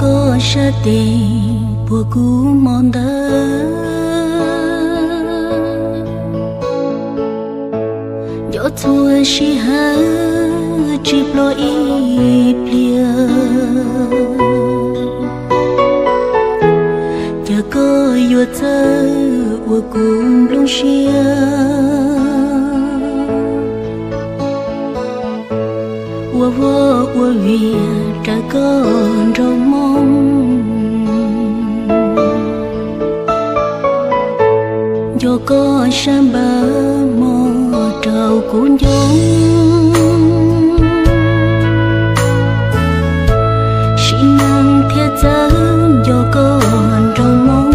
Koj sab tes puag kuv hmo ntawd, nco txhua sij hawm tsis ploj ib pliag. Cas koj yuav txawj ua kuv nplooj siab, ua vaj ua vias raws koj nraug hmoo. Nco koj sab npawg hmo rau kuv ncoo, sim neej thiaj txawv nco koj nraug hmoo.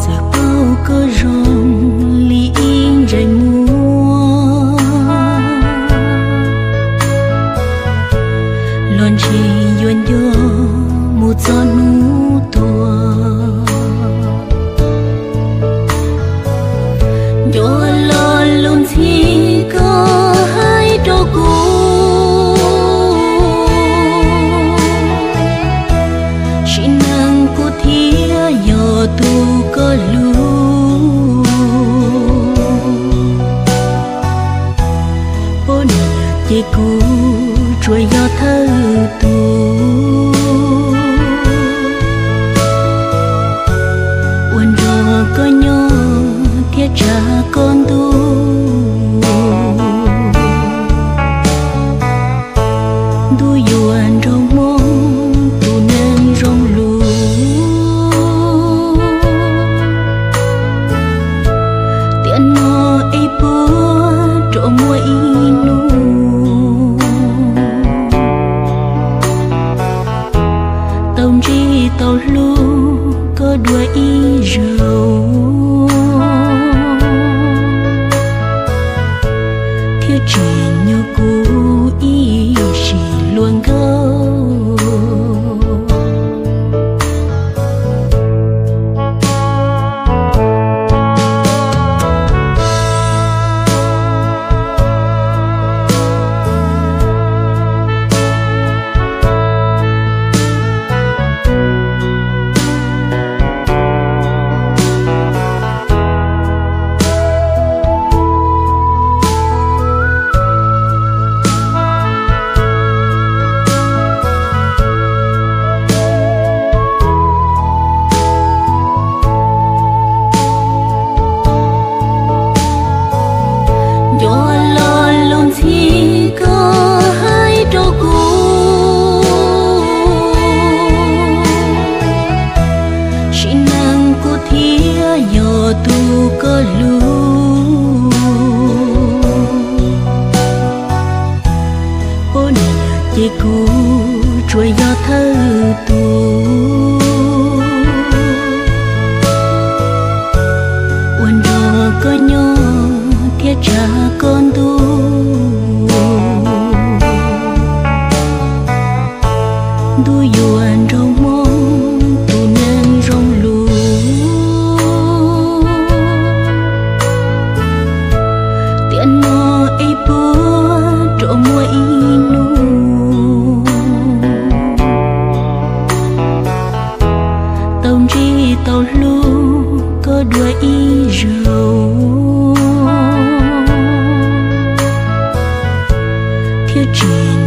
Txawm paub koj zoo li ib ntsais muag, los ntshe yuav nco mus txog hnub tuag. Nco lo lus ntxhi koj hais rau kuv, sim neej kuv thiaj yog tus koj hlub. Poj niam ces kuv tsuas yog thawj tus, ua nrog koj nyob thiab tsa koj ntuj. Ntuj yuav nraug hmoo tus neeg zoo lus, tiam no es puag rau muaj ib hnub tau ntsib tau hlub koj dua ib zaug, thiab tsim nyog kuv ib sim hluas nkauj. Nco lo lus ntxhi koj hais rau kuv, sim neej kuv thiaj yog tus koj hlub. Poj niam ces kuv tsuas yog thawj tus, ua nrog koj nyob thiab tsa koj ntuj. Ntuj yuav nraug hmoo tus neeg zoo lus, tiam no es puag rau muaj ib hnub tau ntsib tau hlub koj dua ib zaug, thiab tsim